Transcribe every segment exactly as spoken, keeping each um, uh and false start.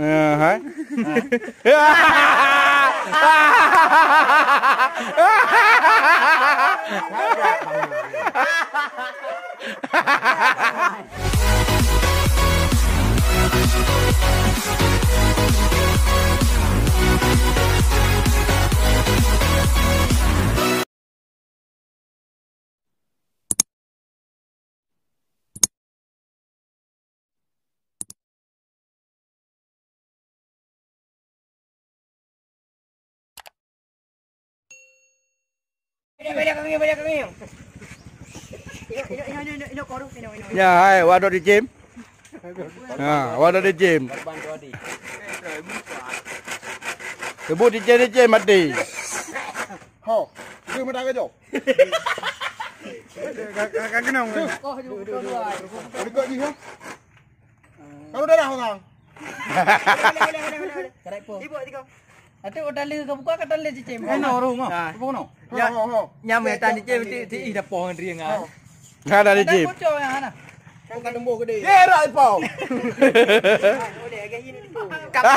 Eh, hai. Ya, hai, waduh di gym. Ha, waduh di gym. Sebut di gym, di gym mati. Ho, dia mata kerja. Ka, ka, ka kenal. Dekat jih, ha? Kalau darah orang. Boleh, boleh, boleh, boleh, boleh. Ibu, tiga. Atau udah lé ka buka, ka lé cicim. Eh, no, rung, ah. Ha. Apa no? Ya, ho, ho, ho. Nyam ya, tadi cicim, ti, ti, ih, dah pohon ring, ah. Ho. Ada cicim. Bocor yang mana? Kan tembok gede. Ya, rak ipau. Boleh, agak ini. Kap.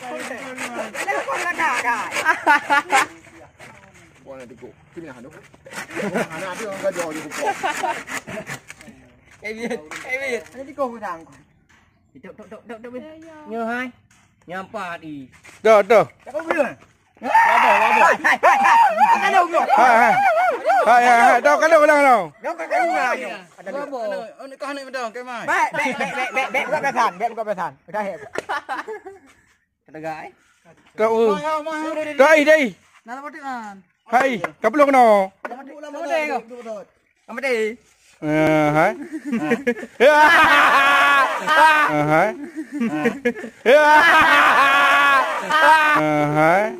Boleh, kau nak dah. Bukan nak tikuk. Sini lah, tu. Anak tu orang gajar je, bukan. Eh, Bit. Eh, Bit. Ada tikuk udang. Tok, tok, tok, tok, tok, Bit. Ya, ya. Nyoe hai. Nyampat, i. Dah, dah. Tak kau boleh. Labah, labah. Hai, hai, hai, hai. Hai, hai. Hai, hai, hai. Dah, kalau ulang, dah. Dah, kat rumah, nyoe. Ada labah. Anak, anak kau anak bedong, ke mai? Baik, baik, baik, baik, baik, baik. Buka pesan, baik, buka pesan. Udah, ya. Kata gai. Kau. Dai, dai. Nah, lepas tu kan. Hai, kapelong kena. Lepas tu, lepas tu. Lepas tu. Eh, hai. Eh, hai. Eh, hai.